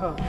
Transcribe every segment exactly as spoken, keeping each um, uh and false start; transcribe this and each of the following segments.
Siapa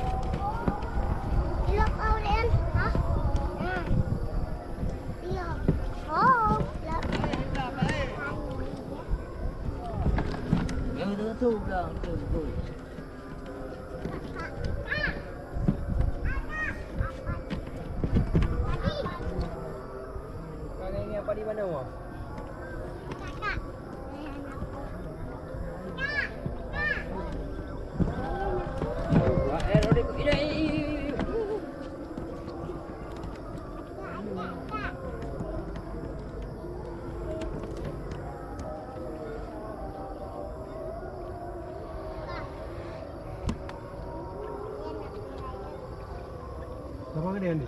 dia ni?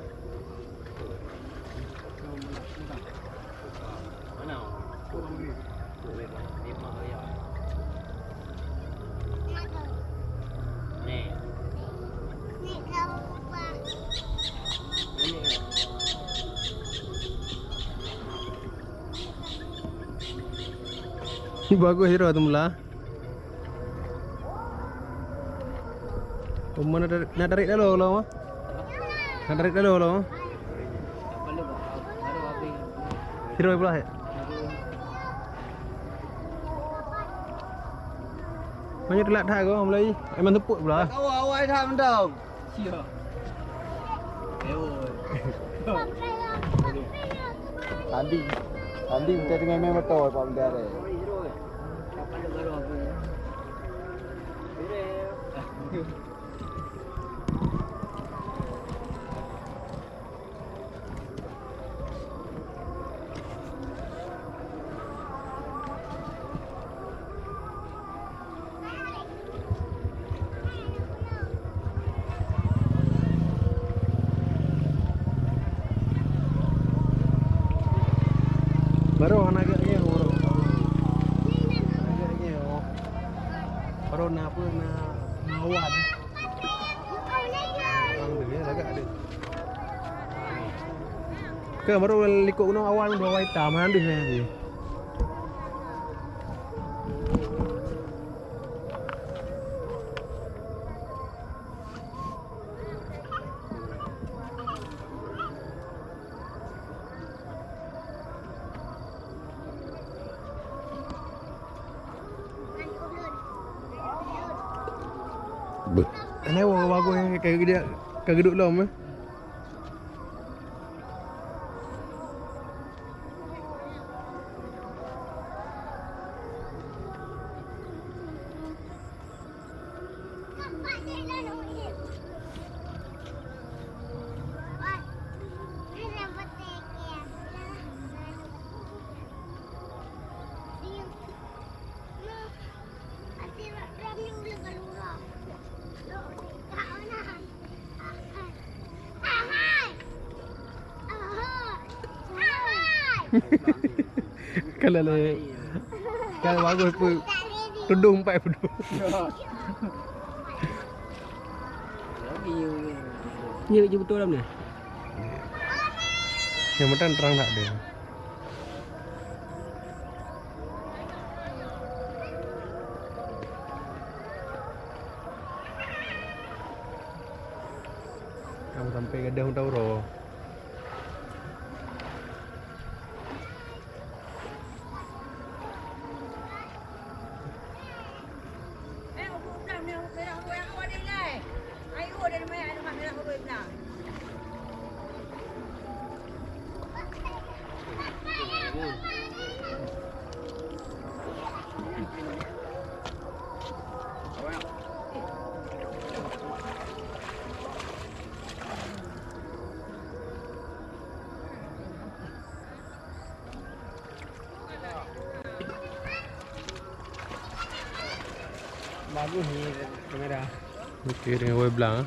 Ni bagus Hira tu mula. Uma nak tarik, nak tarik dalam kalau mah. Nak tarik dalam kalau mah. Hira pula. Mana telat dah kau mulai? Emang tepuk pula. Kau awai dah mantap. Tadi, tadi kita tengah main motor Pak Bendar. Baru hana gak nyoe, baru. Hana gak nyoe. Baru na apa, na, na awan. Alhamdulillah, lagak ada. Kan baru likot gunong awan, dua awan hitam, hana deuh. Beuh. Kenapa bagus ka geuduek, ka geuduek lom, eh? Kalau le, kalau bagus pun tudung empat puluh. Ni baju betul dalam ni. Yang mata terang tak ada. Kamu sampai gadah tahu roh. Bagus ni kamera. Okey, dengan wave blank, eh.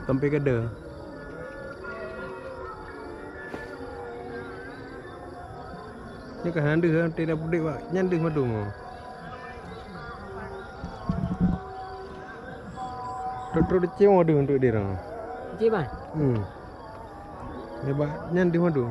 Sampai kada. Nyoe ka hana deuh, teuh na pudek bak nyan deuh mandum. Trok-trok deceng deuh untuk dirang. Deceng, Bang? Hmm. Nyoe bak nyan deuh mandum.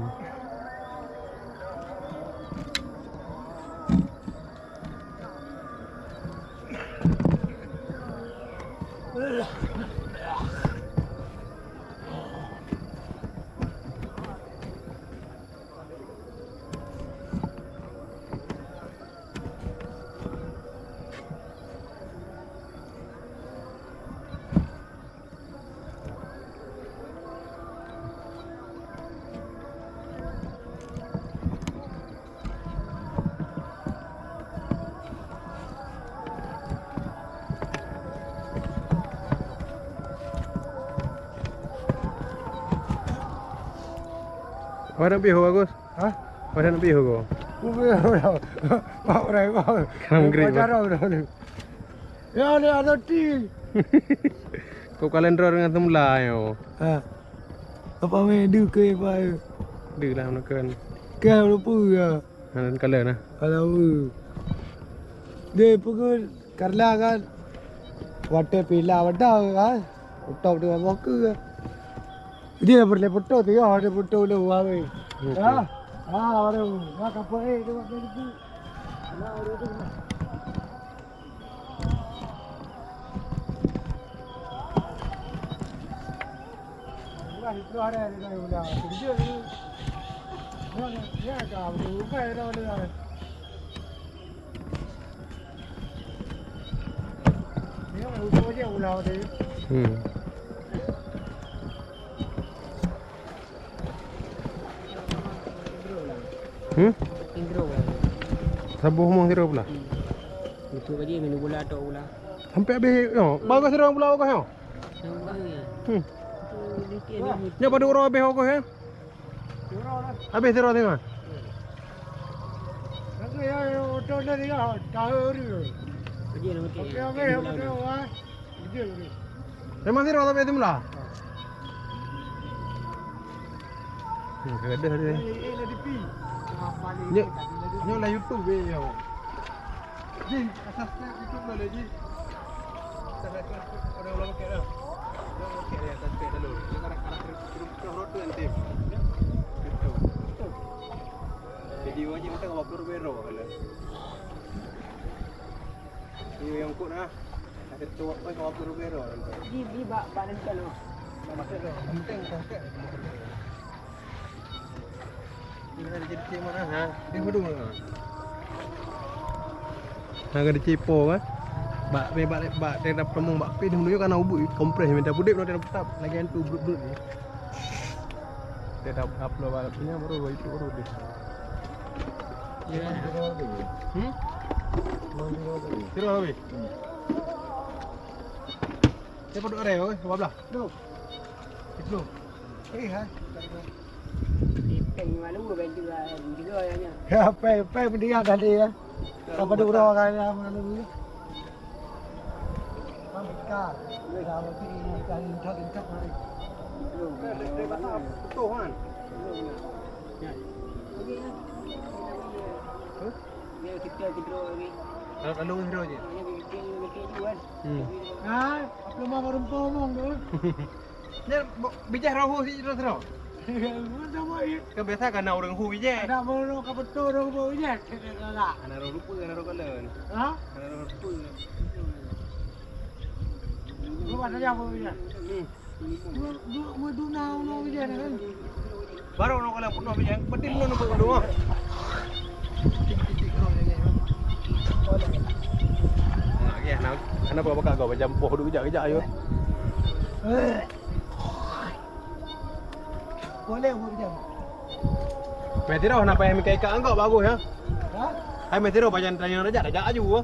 Awak nak piôh, Bagus? Hah? Awak nak piôh ko? Bukan, bukan. Pak Brai, Pak. Karam gerik, Pak. Pacaran dah ni. Ya, ni ada ti. Kau kalendro dengan semula, yo. Ha. Apa weh, deu ke, Pak? Deu lah, menekan. Ke, lupa ya. Ha, dan kala nah. Kalau, eh. Dia pukul Karena kan watèe pila padang kan, utôp dengan boke. Dia boleh foto tu ya, ada foto lu wahai. Okey. Ya. Ah, baru. Nak apa eh tu waktu itu. Nah, baru tu. Ulah itu ada ada ulah. Tunjuk ni. Ya, ya, ya, bukan ada ulah. Hmm. Hmm? Saboh moh sidroe pula. Itu aja minum gula atau gula. Sampai habis, yo. Bagus sidroe pula bagus, yo. Hmm. Nyoe padum uroe habis bagus, ya. Habéh sidroe teungoh. Memang sidroe tapi teumula. Hmm, gadoh dia. Nyoe, nyoe lah YouTube, eh, nyoe. Jih, subscribe YouTube dulu, Jih. Subscribe, ada orang pakai dah. Orang pakai dah, subscribe dulu. Dia kadang-kadang terus, terus, terus rotan, Tim. Betul. Video aja kita nggak perlu bero, kalau. Ini yang kut dah. Ada tu apa nggak perlu bero. Di, di bak, bak nempel tu. Maksud tu, penting, penting. Nah, ka dicipo kan. Bak, bak, bak, bak, tenda peumong bak pih dulu kan ubit kompres minta pudip, minta tetap lagi hantu brut-brut ni. Tetap upload bak punya baru itu baru deh. Ya. Hmm? Sira habis. Siapa duk rem, oi? Dua belas. Duh. Itu. Eh, hai. Ipeng malu bantu juga ya. Ya, pai, pai pendiam tadi ya. Siapa duk rem kan ya malu ya. Kan beka. Dah mesti kan intat-intat mari. Betul kan? Ya. Okey ya. Huh? Dia kita kedua ni. Lalu, lalu kedua je. Dia bikin, bikin jual. Hmm. Ha, apa mau merempah omong tu? Nyan bijéh roh hu si terus roh. Mana sama ya? Kan biasa kan ureueng hu bijéh. Ada mau ka betul roh hu bijéh. Ada roh lupa, ada roh kalen. Ha? Ada roh lupa. Lu ada yang hu bijéh. Hmm. Dua, dua, dua, dua, dua, dua, dua, dua. Baru nak kalau penuh bijéh, penting penuh nombor dua. Nah, ya, nah, kenapa bakal kau macam poh dulu kejap-kejap ayo? Boleh buat macam. Meh tiroh na payah mika ikat anggok bagus ya. Ha? Hai meh tiroh pajan tanya raja raja aju. Ha.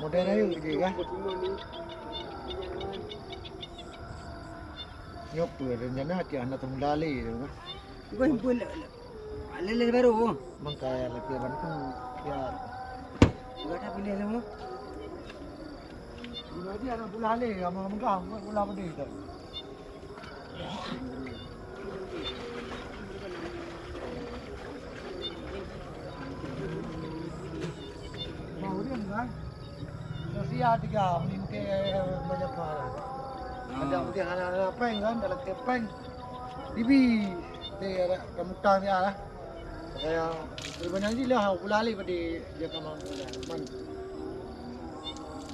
Modern aja je kan. Nyoe peue rencana tiap hana teumula lé tu kan. Gue pun lele baru. Mangkai lagi bantu ya. Gua dah pilih semua. Guna dia anak bola lé sama megang bola pedih tu. Mau dia kan? Sosial tiga mungkin banyak hal. Ada mungkin anak-anak peng kan dalam kepeng. Bibi dia ada rambutan dia lah. Saya sebenarnya lah bola lé pada dia kamar bola. Man.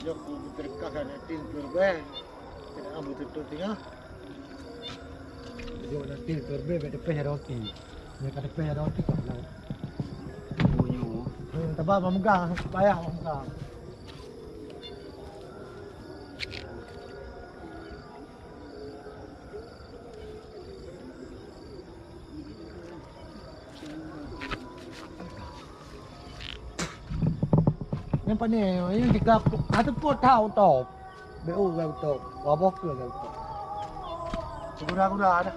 Dia aku berkah kan tim perubahan. Kena ambil tutup tengah. Jom nanti terlebih bak depan ada roti. Dia kat depan ada roti tak tahu. Bunyi. Hmm, tebal memegang, payah memegang. Nyang pane, nyang tiga, satu pot tau top. Beu gak beutôk, waboh keu gak beutôk. Gura-gura dah.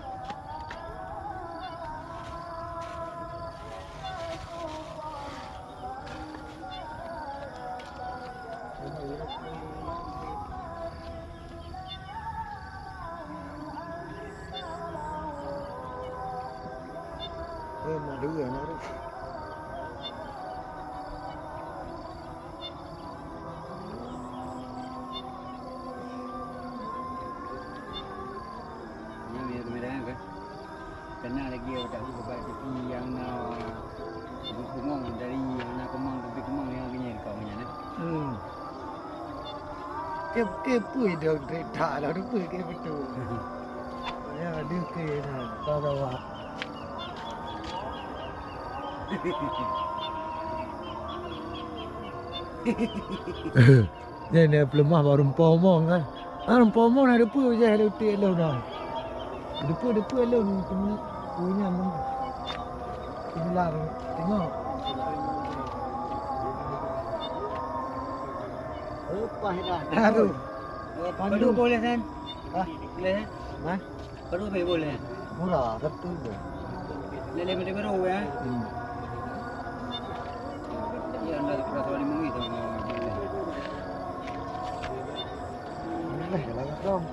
Eh, madu ya, madu. Nyan ya, kamera kan. Kena lagi ada beberapa yang na bungong dari yang na kemang tapi kemang yang gini kau nyan. Hmm. Ke, ke pui dah cerita lah, rupa ke betul. Ya, dia ke na, tahu dah. Nyan, nyan peuleumah bak rumpok umong kan. Ah, rumpok umong na deupeu jeh leutik lôn na. Deupeu-deupeu lôn teumeu-, teumeunyang teumeular tengok. Leupah dah. Aduh. Padum boleh kan? Hah? Boleh kan? Hah? Baru ambil boleh. Murah, betul tu. Lele macam baru ya. Hmm. Ya, anda terasa lima menit tu. Boleh lah, kosong.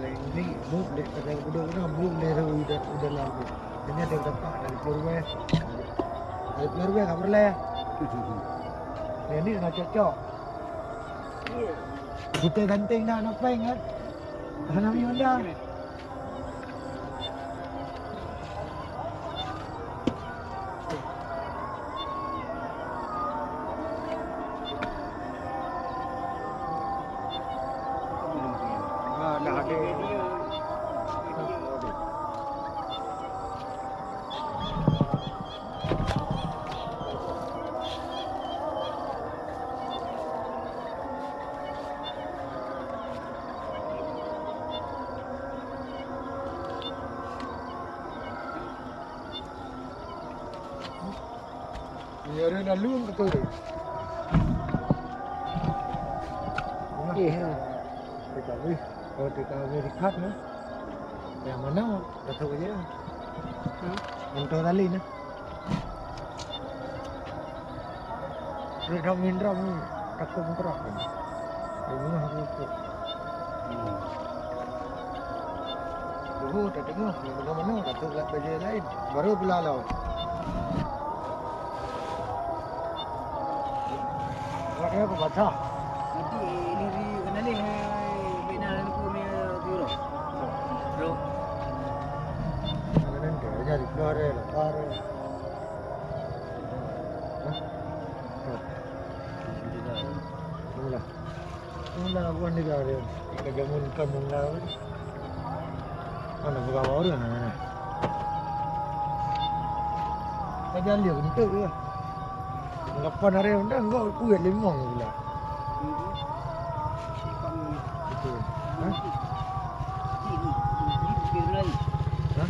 Lain ni, bu, dek, dek, udah, udah, bu, dek, udah, udah lah, bu. Ini ada berapa? Dari Purwe. Dari Purwe, nggak boleh. Ini nak cocok. Kita ganting nak, nak peng, kan? Hana mi Honda. Ya, ada lalu ke tu. Eh, ha. Kita weh, kalau kita weh dekat ni. Yang mana? Dah tahu je. Ha? Mentol tali ni. Dia dah main drum ni. Takut mengkerak ni. Dia bunga tu. Hmm. Dulu tak tengok, mana-mana, tak tahu kat baju lain. Baru pula lawan. Awak dia apa basah? Nanti diri kenali, eh, bina lalu kau punya tu, bro. Bro. Ada nanti, jadi keluar, eh, lapar, eh. Hah? Hah? Mula. Mula bukan dia ada. Kita jamun kan mula. Mana begawa orang mana? Saja dia bentuk dia. Lapan hari dah enggak kuat limong pula. Itu. Hah? Hah?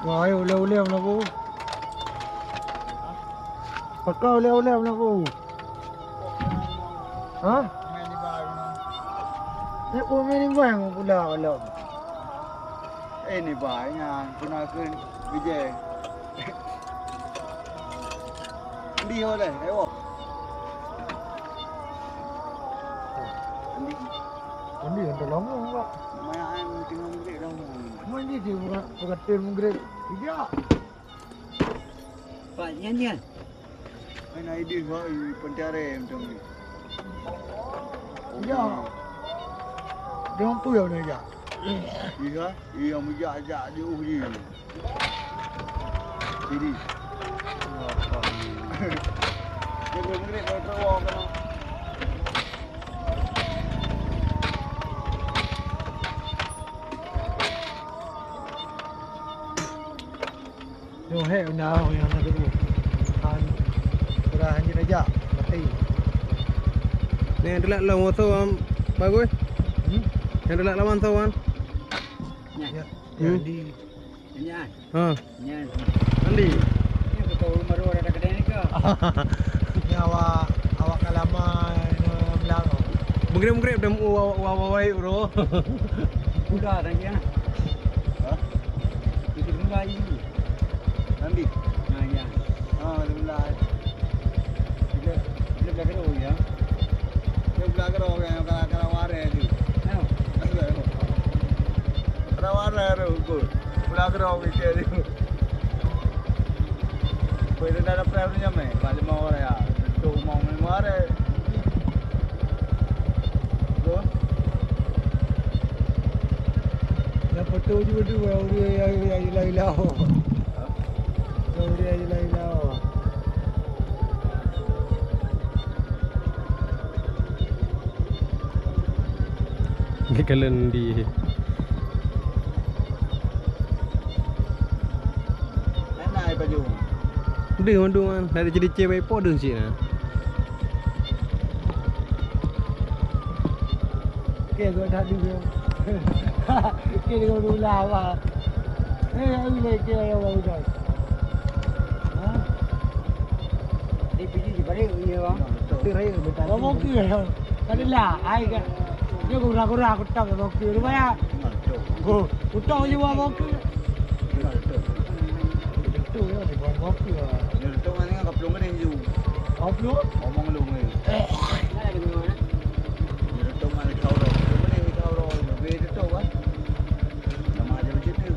Wah, ayo ulèe-ulèe meunan, Bu. Pakon ulèe-ulèe meunan, Bu? Hah? Ni pun main ni bang pula kalau. Eh, ni bang, nyan pernah ke bijai. Di ho deh, ewo. Di. Andi yang terlama, Pak. Mayaan tengah menggerik dah. Mana dia bukan, bukan tim menggerik. Tidak. Pak, nyan, nyan. Main idea, Pak, i pentiare macam ni. Ya. Dia mampu ya, boleh ya. Iya, iya, meujak-jak jauh je. Jadi. Dia boleh menggerik, boleh keluar kan. Nyoe hék undang nyang na tuboh. Han, sudah hanjeuet aja, mati. Ni, teulak lom moto, am, bagus. Hmm? Yang teulak lawan tu, kan? Nyan. Ya, hmm. Ya, di. Nyan. Ha. Nyan. Andi. Ni kata ureueng baru ada kedai ni ke? Ni awak, awak kalama, eh, belang. Menggrep-menggrep dah mu wa, wa, wa, wa, bro. Udah dah ya. Ha? Itu bunga ini. Andi. Nah, ya. Ha, alhamdulillah. Bila, bila belajar, oh, ya. Dia belajar, oh, yang kalau, kalau warai tu. Oh. Kalau warai tu, betul. Belajar, oh, dia tu. Boleh dah dapat apa ni, meh? Bak lima orang ya. Tu mau lima orang. Tu. Dah foto juga tu, orang dia yang, yang hilang-hilang. Ha? Orang dia yang hilang-hilang. Geukalon di. Mana ai baju? Deuh mandum kan, dari jadi cewek po deuh cik na. Oke, gua tak dulu. Oke, gua dulu lah, Abang. Eh, aku lagi kira yang baru dah. Ha? Di P G di balik ni, Abang. Betul. Betul raya, betul. Abang kira. Adalah, ai kan. Dia gura-gura aku tak abang kira. Lumayan. Betul. Go. Utang je buat bokeh. Betul. Betul ya, dia buat bokeh. Dia betul mana dengan kaplong kan dia. Kaplong? Ngomong lu ni. Eh. Dia betul mana kau dah. Dia mana kau dah. Lebih betul kan? Sama aja macam tu.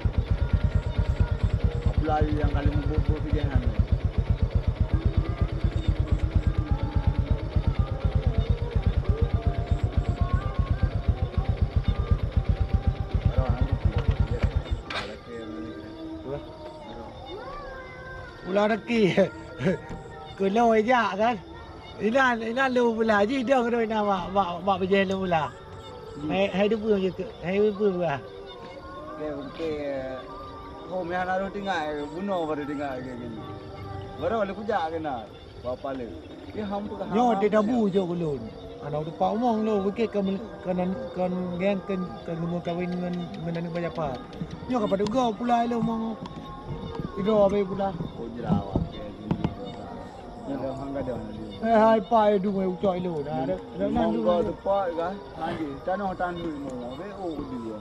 Aku lari yang kali mabuk-mabuk tu jangan. Pula rezeki. Keunoe jak kan. Inan, inan lôn pula. Jidong keunoe inan bak, bak, bak bijéh lôn pula. Hmm. Hai, hai dupeue je tu. Hai dupeue pula. Okey, okey. Hom nyang harôh tinggai, bunoe baru tinggai lagèe nyoe. Baru lôn kujak keunan. Bapa lé. Dia ham peugah. Nyoe dia dabu jok ulôn. Aneuk teumpat umong lôn, wikét kon, kon, kon geng, kon, kon geumeukawen ngon, ngon aneuk Bajapa. Nyoe ka padub goe pula ilôn umong. Idroe abéh pula. Oh, jerawat ke, jerawat. Nyoe dah hang gadang laju. Eh, hai pai dung, eh, ucok ilôn. Nah, ada, ada nan dung. Monggo teumpat ka, lanjut. Tanoh tan duit mo, be oh dia.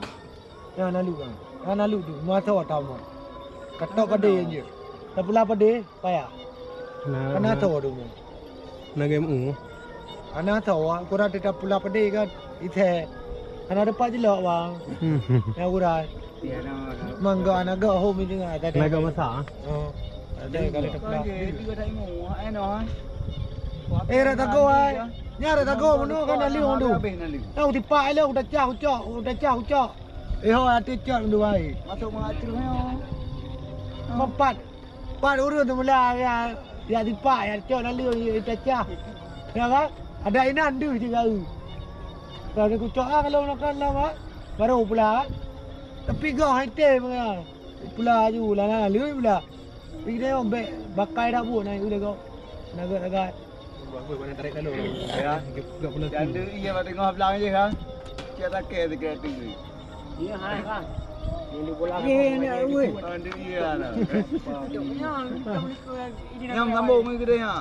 Ya, nalu kan. Ya, nalu tu. Masa awak tamu. Katok padé je. Tapula padé, payah. Nah, kana nah. Tho tu. Nah, game u. Kana tho, aku dah tetap pula padé kan. Ite. Kana dapat jelok, bang. Ya, kurang. Mangga anak gak home itu kan. Anak gak masak. Oh. Ada kalau tak pula. Eh, rata go ai. Nya rata go mano kan nalu tu. Tahu tipak ai lo, udah cah ucok, udah cah ucok. Eh, ho, ati cok dua ai. Masuk mak cruh nyo. Empat. Empat ureueng tu mula ya, ya tipak, ya cok lalu, ya tacah. Ya kan? Ada inan deuh je gau. Kalau dia kucok ah, kalau makan lah, Mak. Baru pula. Tapi gah hai teh, pula aju, lah, lah, lalu pula. Tapi kita yang bek, bakai dah buat naik udah kau. Naga-naga. Bagus, mana tarik lalu. Ya. Gak pula. Jangan dui ya, pada tengah belang je, ha. Cak sakit sikit tu. Iya, hai, hai. Ini bola. Iya, nak, weh. Jangan dui ya, nah. Yang sambung ni gede, ha.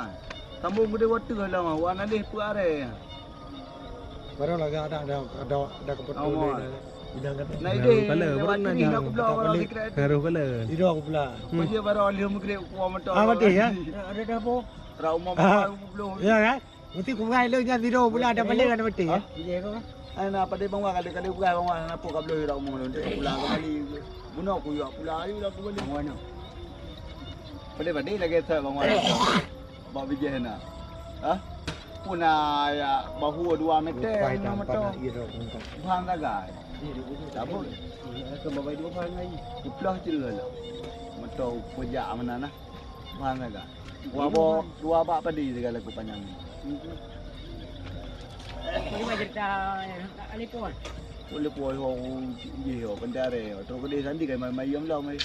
Sambung gede waktu lah, wah, nadeh peuaré. Baru lagi ada, ada, ada, ada kebetulan. Nah, ini kalau lewat baru ni, nak kebelah, baru sikit. Baru kalau. Tidak kebelah. Kau je baru alih mengkrik, kuah motor. Ah, betul, ya? Ada dah, po. Rak umum, ah, belum. Ya, kan? Mesti kurai lo nya biro pula ada balik ada betul, ya? Iya, kau. Ai, na, pada bang wah, kada, kada kurai bang wah, na, po ka belum rak umum lo, dia pulang kembali. Guna aku, ya, pulang, ayo lah aku balik. Bang wah, no. Pada, pada lagi, saya bang wah. Bak bijéh na. Hah? Puna ya bahu dua meter. Bang sagai. Sabut. Keploh cerita lah. Motor pejak mana nah. Bang sagai. Dua bak, dua bak padi segala ku panjang. Bagaimana cerita Alipon? Boleh puai ho je ho pendare. Terus ke desa sandi kai mai-mai yang lam ai.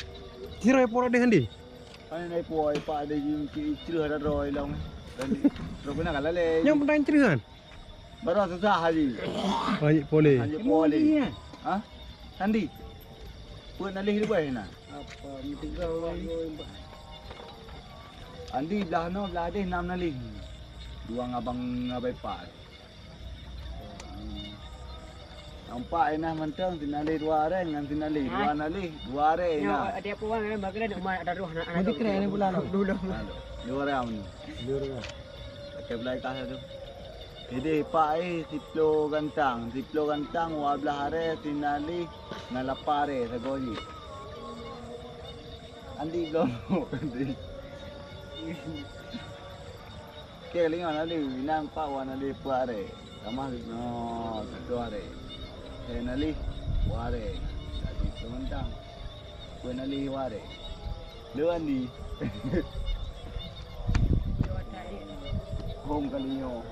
Sira pora desa sandi. Kan naik puai pak ada je cerita ada roy lam. Dan terus kena kalah leh. Yang penting cerita kan? Baru susah hari. Haji boleh. Haji boleh. Ha? Sandi. Pun alih di bawah na. Apa mutiga orang. Andi belah no belah deh enam nalih. Dua ngabang ngabai pat. Nampak inah mantong sinalih dua areng ngan sinalih dua nalih dua areng inah. Ada apa orang nak makan ada rumah ada roh nak. Mesti kena ni pula no. Dulu. Dua areng ni. Dua areng. Pakai belai kah tu. Ideh pak eh siploh gantang, siploh gantang dua belah areng sinalih ngan lapan areng sagoe jih. Andi gomo andi. Oke, lingon andi, inang pak wan andi peuet arek. Tamah no satu arek. Eh nalih dua arek. Jadi sementang. Peuet nalih dua arek. Lu andi. Hom kali nyo.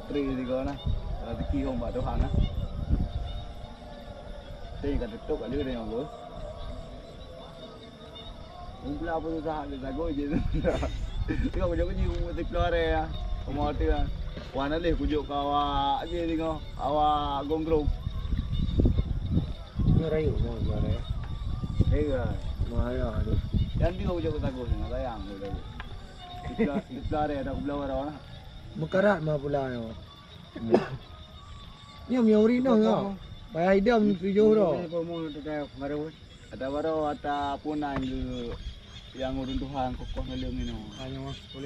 Tri tiga nah. Rezeki hom bak Tuhan nah. Teh ka tutup kat dia tengok tu. Umpla pun susah ada sago je tu. Tengok kujok kunci umur tiga puluh hari ya. Umur tu ya. Wan alih kujok ke awak je tengok. Awak gongkrong. Dia rayu mau juara ya. Iya. Mahal tu. Dan dia kujok ke sago sana sayang tu. Tiga puluh hari ada aku belah orang. Meukarat mah pula nyoe. Nyoe meunyoe ureueng inong nyoe. Payah idam tujoh droe. Ada baroe ata pun na nyang ureueng tuha kokoh naleueng inoe.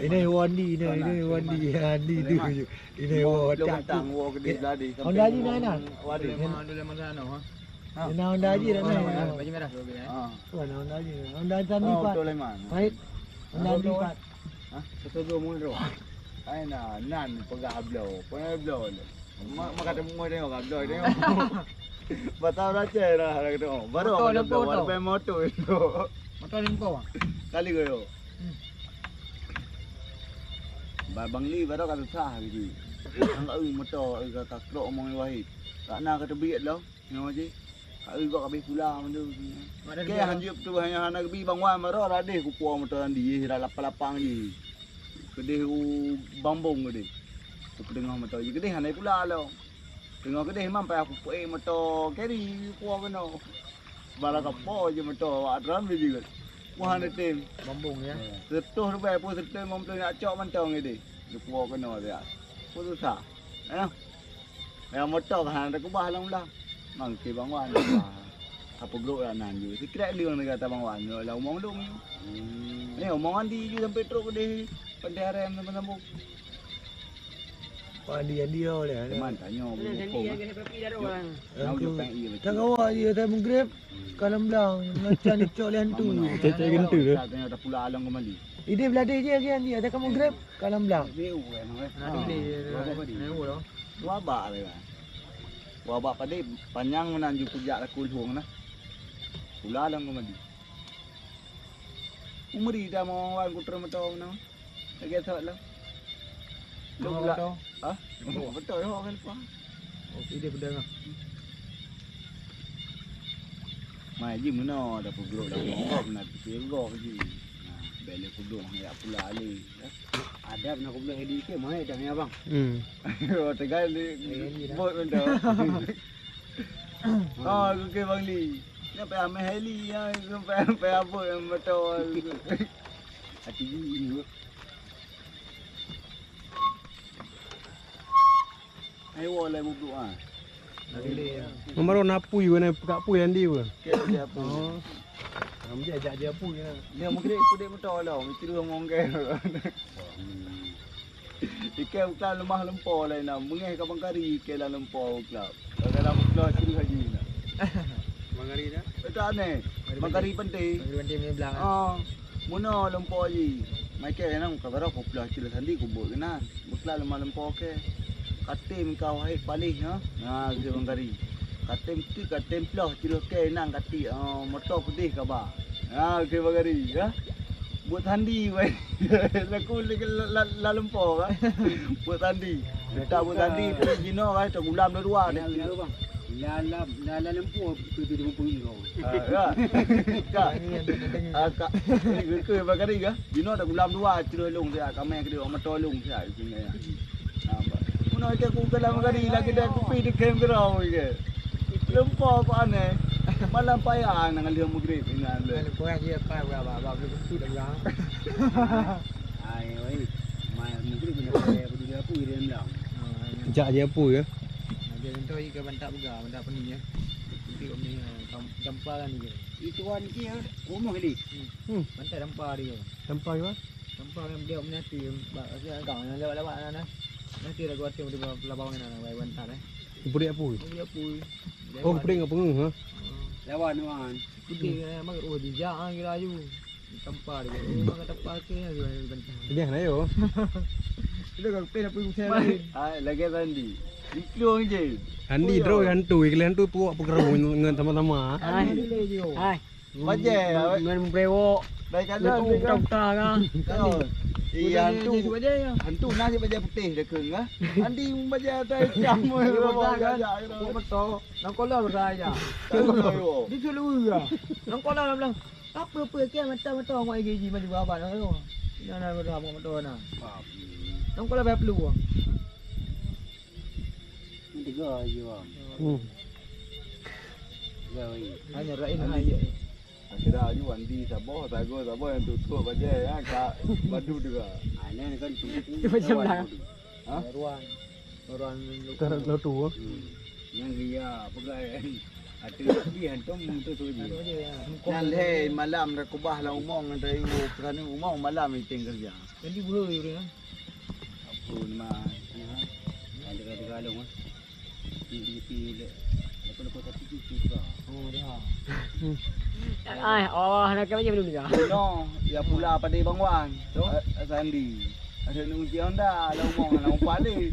Ini Wandi, ini, ini Wandi, Andi tu. Ini Wandi. Honda Haji na, na. Wadi. Ini Honda Haji dah na. Baju merah. Ha. Tuan Honda Haji. Honda Haji tadi pat. Baik. Honda Haji pat. Ha? Satu dua mun roh. Ai na nan peugah bloe. Peugah bloe. Mak mak kata mun tengok bloe tengok. Batang raja dah kata. Baru motor ada bloe, motor. Ada motor itu. Motor limpo. Kali kau. Hmm. Ba Bang Li baru kata sah gitu. Angkat motor ka krok omong Wahid. Tak na kata biet lah. Nyoe jih. Ka eu gok habéh pula mandum. Ke hanjeuet tu hanya hana geubri Bang Wan baroe radeh kupuang moto Andi jih rak lapang-lapang jih. Keudeh u Bambong keudeh. Teupeudeugoh moto jih keudeh hana pula lom. Teungoh keudeh mam payah kupeuék moto carry kuwoe keunoe. Barang kapo jih moto awak drum jih. Wah, hana tem. Bambong ya. Seratus ribèe pun seratus limong ploh nak cok mantong keudeh. Kuwoe keunoe siat. Pun susah. Eh. Ya moto ka hana keubah lam ulang. Mang ke Bang Wan. Apa grup lah nan ju. Sikret leueng negara Bang Wan. Lah umong lung. Hmm. Ni umong Andi ju sampai trok keudeh. Pantai Arem sama-sama. Pak Andi, Andi oh leh. Teman tanyo. Nah, Andi yang kena kopi dah orang. Tahu je peng iya betul. Tak kawa dia tak menggrab. Kalau belang macam ni cok leh hantu. Cek-cek gentu tu. Tanya dah pula alang kembali. Ide beladih je kan dia tak kamu grab kalau belang. Dia orang eh. Nah, tu dia. Berapa tadi? Nah, oh. Wabak leh. Wabak padi panyang meunan ju kujak laku lhong nah. Pula alang kembali. Umri dah mau wan kutra mata meunan. Lagi esok lah. Lu pula. Ha? Betul ya kan pa. Oh, ide pedang ah. Mai ji meunoe dah peugrok dah peugrok na peugrok ji. Nah, bèk lé peugrok hana pula alé. Adat na peugrok heli ke mai dah ya bang. Hmm. Oh, tegal di bot meunoe. Oh, aku ke Bang Li. Ni payah meh heli ya, payah payah bot yang betul. Hati gini. Ai wo lai bubuk ah. Memang na pui wana pekak pui andi apa? Ke dia apa? Oh. Kamu dia ajak dia pui ya. Dia mungkin ikut dia motor lah, mesti dia ngomong ke. Ikai ukla lemah lempo lai na, mengeh ka bangkari ikai lam lempo ukla. Dalam ukla terus haji na. Bangkari dah? Tak aneh. Bangkari penting. Bangkari penting ni belang. Ah. Meunoe lempo jih. Mai kèe nang ka barô kupeugah cit sandi kubuet keunan. Beukla leumah lempo kèe. Katem ka wahé paléh ha. Na geukheun Bang Gari. Katem teuk katem ploh cit kèe nang katik, oh, moto keudeh kaba. Na geukheun Bang Gari ha. Buet sandi wai. Laku la, la, la lempo kan. Buet sandi. Kita buet sandi tu jinoe kan tagulam dua-dua ni. Lam, lam, lam, lam lempo tu tu pun. Ah, ya. Ka. Ah, ka. Ni ke bakari ke? Jinoe dah gulam dua, ceureuh lông siat, kamé keudeh, moto lông siat, isi nyan. Ah, ba. Meunoe cak ku dalam kali lagi dah kupi di kem gerau ke. Lempo kok aneh. Malam payah nang lheueh maghrib ingat le. Kan kurang dia apa, apa, apa, apa, apa, apa, apa. Ai, oi. Mai maghrib ni saya peduli aku dia bilang. Jak je apa ya? Dia contoh ke bantak buka, bantak pening ya. Nanti kau ni, ah, kam-, gampang kan dia. Itu kan dia, umur ni. Hmm. Bantai rampa dia. Rampa apa? Rampa yang dia punya tu, bak, bak, bak, yang lewat-lewat sana. Nanti lagu hati dia pelabang sana, bak bantan eh. Kepedek apa? Kepedek apa? Oh, kepedek dengan pengu, ha? Hmm. Lawan, wan. Kepedek, eh, mak, oh, dia, ah, kira ayu. Rampa dia. Oh, mak, rampa ke, ayu, ayu, bantan. Dia na yo. Kita kan pernah pergi sana. Ah, lagi tadi. Ikluang je. Andi draw hantu, iklan hantu puak peukeuroe ngon sama-sama. Hai. Hai. Bajèe, awak. Ngon brewok. Baik kalau ngon brewok. Uta-uta ka. Oh. Iya, hantu. Bajèe ya. Hantu na cit bajèe putih dekeng ka. Andi bajèe atas hitam. Iya, betul kan? Betul. Nang kolam raya. Di seluruh ya. Nang kolam bilang. Apa-apa ke mata-mata orang gaji maju abang tu. Ina na mata-mata na. Nang kolam bayar perlu. Tiga aja bang. Hmm. Tiga hari. Hanya rain aja. Akhirnya aju Andi saboh, sago saboh yang tutup aja ya, Kak Badu juga. Ah, ini kan tu. Itu macam lah. Ha? Ruang. Ruang. Sekarang lo tu. Hmm. Yang dia pegai. Atu dia tu tu tu je. Anu aja ya. Nyan lhèe malam dah kubah lam umong dah yuk, kerana umong malam meeting kerja. Jadi beuhe yuk dah. Apa nama? Ada-ada galong ah. Di di di le. Lepas lepas satu tu tu. Oh dah. Ai, oh nak kau je belum dah. No, ya pula pada Bang Wan. Tu? Eh, Sandi. Ada nak uji Honda, lah umong, lah umpat ni.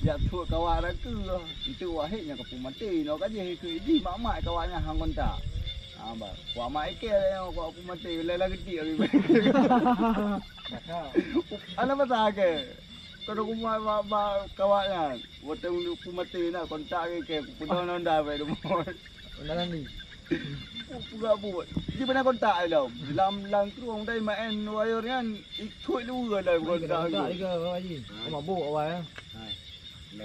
Siap tu kawan aku. Itu wahid yang kapung mati. No kaje ke di mak-mak kawan yang hang kontak. Ha, ba. Kuat mak iké lah yang kuat kapung mati. Lai lah gedik lagi. Alah pasal ke? Kau dah kumat mak, mak kawan kan. Waktu aku mati nak kontak ke, ke. Aku penuh nonda baik dulu. Undangan ni. Pura buat. Di mana kontak ai lom? Lam lam tu orang dai main wayar kan ikut lu lah kontak. Kontak juga Haji. Kau mabuk awal ya. Hai.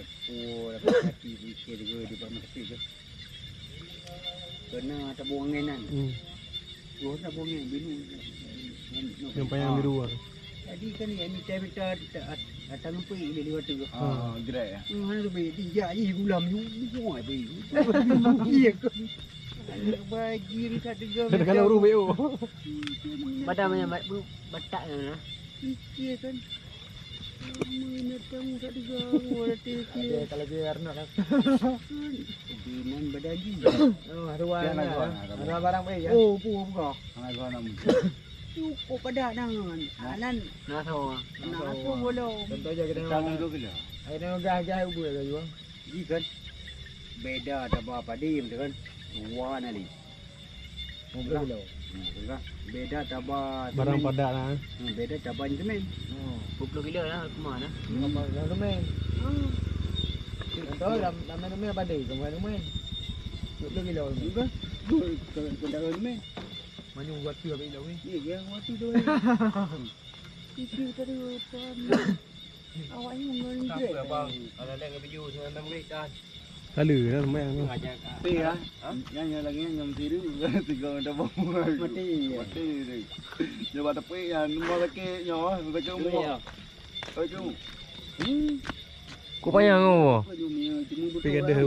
Oh, dapat hati pikir ke di bawah mata tu. Kena tabung angin kan. Hmm. Oh, tabung angin biru. Yang panjang biru ah. Jadi kan ni, ni time kita datang sampai di lewat tu. Ah, gerak ya. Hmm, hana sampai dia je gulam you. Iya kan. Anak bagi ni tak tegang. Kena urus B O. Badan banyak batak kan. Iya kan. Lama ingat kamu tak tegang, orang hati. Ada kalau dia Arnold kan. Binan badan jin. Oh, ada barang. Ada barang baik ya. Oh, buka, buka. Cukup padat tangan. Anan. Nah, sama. Nah, aku belum. Contoh je kita. Kita mundur ke dah. Ada gah-gah ubur ke juga. Ji kan. Beda taba padi betul kan. Dua nali. Lima puluh kilo. Hmm, betul kan. Beda taba barang semen. Padat lah. Hmm, beda taba semen. Oh, dua puluh kilo lah kemana? Lima puluh kilo semen. Hmm. Contoh dalam dalam semen apa deh? Kamu semen. Dua puluh kilo semen. Juga. Dua kilo semen. Manyung dua puluh kilo ni. Iya, ya, dua puluh kilo. Itu tadi apa? Awak ni mengenai. Apa, abang? Kalau ada ngebiju sembilan belas menit dah. Kala dah semayang tu. Tapi ya, ha? Yang, yang lagi yang mesti tu, tiga orang dah bangun. Mati, ya. Mati tu. Dia buat tepik ya, rumah sakit nyo, sakit rumah. Ya. Sakit rumah. Hmm. Kau payah ngau. Tapi ada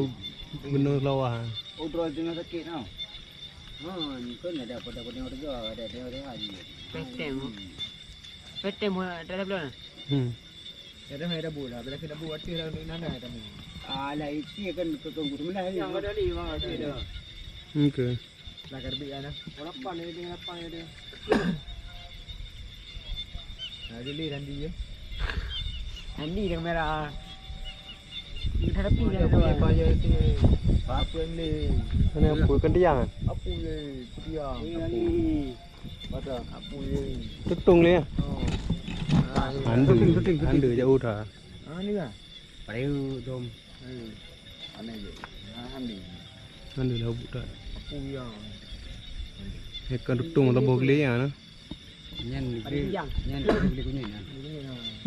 benda selawah. Oh, terus tengah sakit tau. Ha, ni kan ada pada-pada warga, ada-ada warga ni. Petem. Petem tak ada belum? Hmm. Ada mai dabu lah, bila kita dabu artis lah untuk nana kami. Alah, itu kan ke tunggu sebelah ni. Yang ada ni, bang, ada dia. Okey. Lah karbit kan. Oh, lapan dia, dia lapan dia. Nah, dia leh Randi ya. Randi dengan merah. Kita tapi dah apa ya tu? Apa ni? Mana apa? Kentiang? Apa ni? Kentiang. Ini lagi. Pada. Apa ni? Tutung ni ya? Oh. Anda, anda jauh dah. Ah, ni lah. Pada dom. Aneh je. Nah, Handi. Handi lah budak. Aku yang. Ikan tutung tak boleh ya nah. Nyan dia. Nyan dia boleh kunyit nah.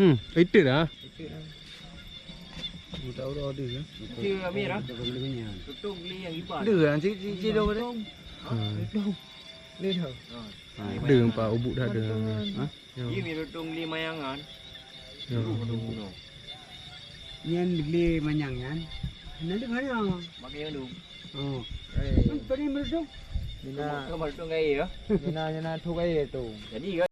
Hmm, itu dah. Itu dah. Budak udah ada ya. Itu Amir ah. Tutung beli yang iban. Ada lah cik cik cik dah. Tutung. Ha, tutung. Ni dah. Ha. Ada empat ubuk dah ada. Ha? Ya. Iya, mirutong lima yangan. Ya. Nyan lé manyang nyan. Nanti mana? Makai yang dulu. Oh. Eh. Kan tadi mirutong. Mina. Kan mirutong gaya ya. Mina, mina tu gaya tu. Jadi kan.